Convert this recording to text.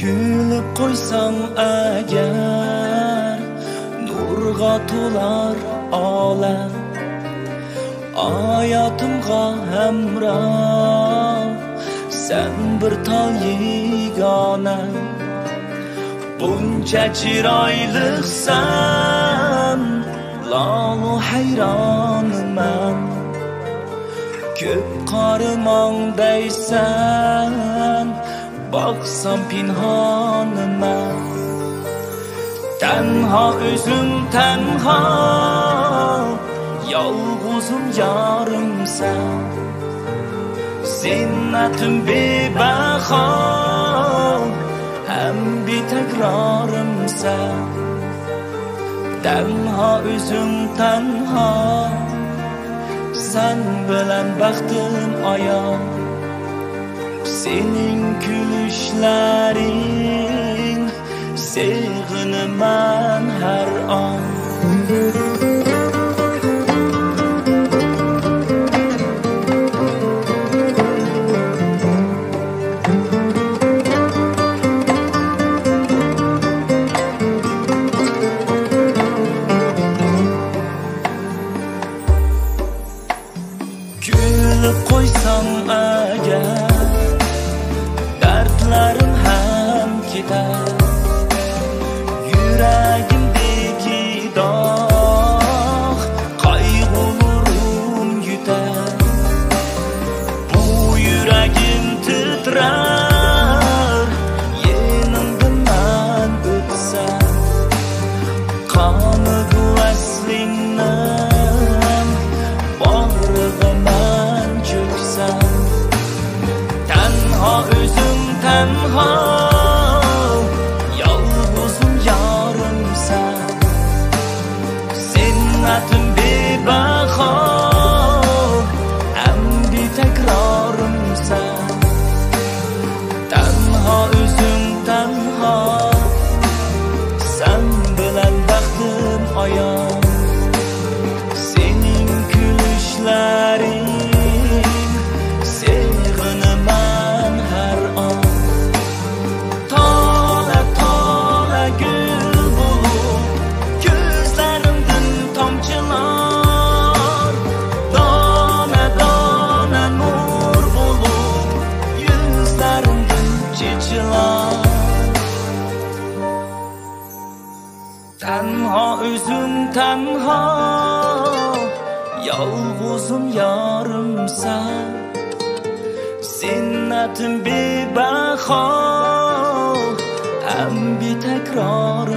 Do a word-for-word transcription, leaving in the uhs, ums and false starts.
كۈلۈپ قويساڭ ئەگەر، نۇرغا تولار ئالەم. ھاياتىمغا ھەمراھ سەن بىر تال يېگانە. بۇنچە چىرايلىقسەن، لالۇ ھەيرانمەن. كۆپ قارىماڭ دەيسەن، باقسام پىنھانمەن. تەنھا ئۆزۈم تەنھا، يالغۇزۇم يارىمسەن. زىننەتىم بىبەھا، ھەم بىتەكرارىمسەن. تەنھا ئۆزۈم تەنھا، سەن بىلەن بەختىم ئايان. سېنىڭ كۈلۈشلەرىڭ، سېغىنىمەن ھەر ئان. كۈلۈپ قويساڭ ئەگەر، دەردلىرىم ھەم كېتەر. يۈرىكىمدىكى داغ، قايغۇلىرىم يۈتەر. بۇ يۈرىكىم تىترەر، يېنىڭدىن مەن ئۆتسەم. قانىدۇ ۋەسلىڭنىڭ باغرىغا مەن چۆكسەم. تەنھا ئۆزۈم تەنھا، يالغۇزۇم يارىمسەن. زىننەتىم بىبەھا، ھەم بىتەكرارىمسەن. تەنھا ئۆزۈم تەنھا، سەن بىلەن بەختىم ئايان. سېنىڭ كۈلۈشلىرىڭ، سېغىنىمەن ھەر ئان. تالە، تالە گۈل بولۇپ، كۆزلىرىمدىن تامچىلار. دانە، دانە نۇر بولۇپ، يۈزلىرىمدىن چېچىلار. تەنھا ئۆزۈم تەنھا، يالغۇزۇم يارىمسەن. زىننەتىم بىبەھا، ھەم بىتەكرار.